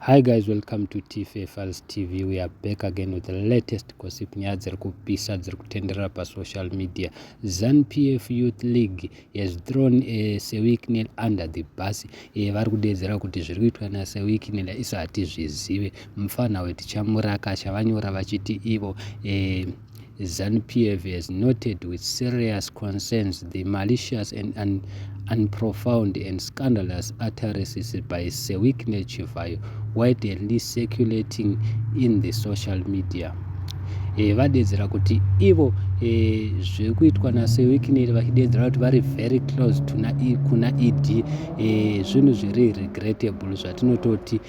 Hi guys, welcome to TFA Files TV. We are back again with the latest gossip, nyaya dziri kupisa dziri kutenderera pasocial media. ZANU-PF Youth League has thrown Sir Wicknell under the bus. Vari kudedzera kuti zviri kuitwa naSir Wicknell isu hatizvizive. Mufana wetichamuraka chavanyora vachiti ivo ZANU-PF has noted with serious concerns the malicious and profound and scandalous utterances by Sir Wicknell Chivayo widely circulating in the social media. Vadedzera kuti ivo zviri kuitwa naSir Wicknell, vachidedzera kuti vari very close kuna ED, zvinhu zviri regrettable zvatinototi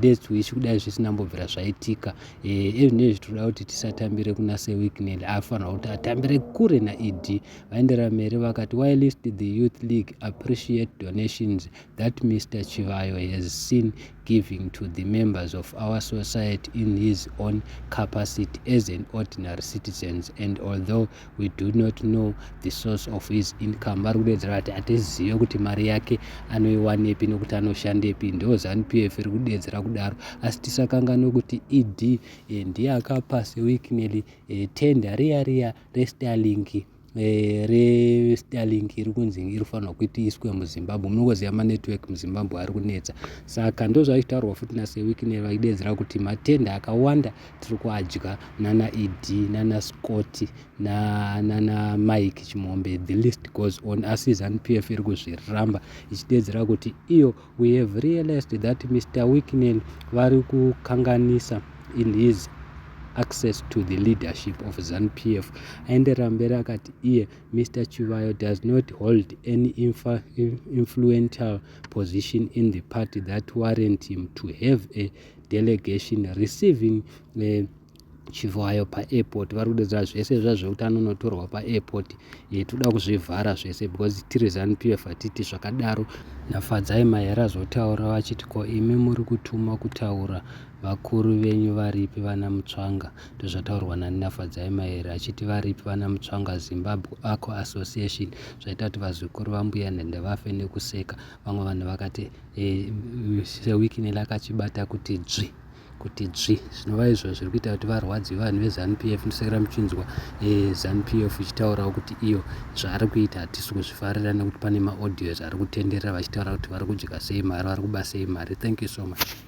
let's wish kudai zvisina mbobvira zvaitika. Ezvinezvi tinoda kuti tisatambire kuna Sir Wicknell, afanira kuti atambire kure naED. Vaenderera mberi vakati, whilst the Youth League appreciate donations that Mr Chivayo has seen giving to the members of our society in his own capacity as an ordinary citizens, and although we do not know the source of his income, vari kudedzera kuti hatizive kuti mari yake anoiwanepi nokuti anoshandepi, ndo ZANU-PF iri kudedzera kudaro. Asi tisakanganwe kuti ED ndiye akapa Sir Wicknell tender riya riya reStarlink, reStarlink iri kunzi iri kufanirwa kuti iswe muZimbabwe. Munongoziva manetwork muZimbabwe ari kunetsa, saka ndo zvaichitaurwa futi naSir Wicknell, vachidedzera kuti matender akawanda tiri kuadya nana ED, nana Scott, nana Mike Chimombe, the list goes on. Asi ZANU-PF iri kuzviramba ichidedzera kuti iyo, we have realized that Mr Wicknell vari kukanganisa in his access to the leadership of ZANU-PF. Aenderera mberi akati iye Mr Chivayo does not hold any influential position in the party that warrant him to have a delegation receiving Chivayo paairport. Vari kudedzera zvese zvazvekuti anonotorwa paairport, toda kuzvivhara zvese because tiri ZANU-PF, hatiti zvakadaro. NaFadzai Mahere azotaura vachiti, ko imi muri kutuma kutaura, vakuru venyu varipi vana Mutsvanga? Ndozvataurwa nanaFadzai Mahere achiti varipi vana Mutsvanga, Zimbabwe Arco Association. Zvaita kuti vazukuru vambuya Nhende vafe nekuseka. Vamwe vanhu vakati Sir Wicknell akachibata kuti dzvi kuti dzvi, zvinova izvo zviri kuita kuti varwadziwe vanhu veZANU-PF. Ndosakira muchinzwa ZANU-PF ichitaurawo kuti iyo zvaari kuita hatisi kuzvifarira, nekuti pane maaudios ari kutenderera vachitaura kuti vari kudya sei mari, vari kuba sei mari. Thank you so much.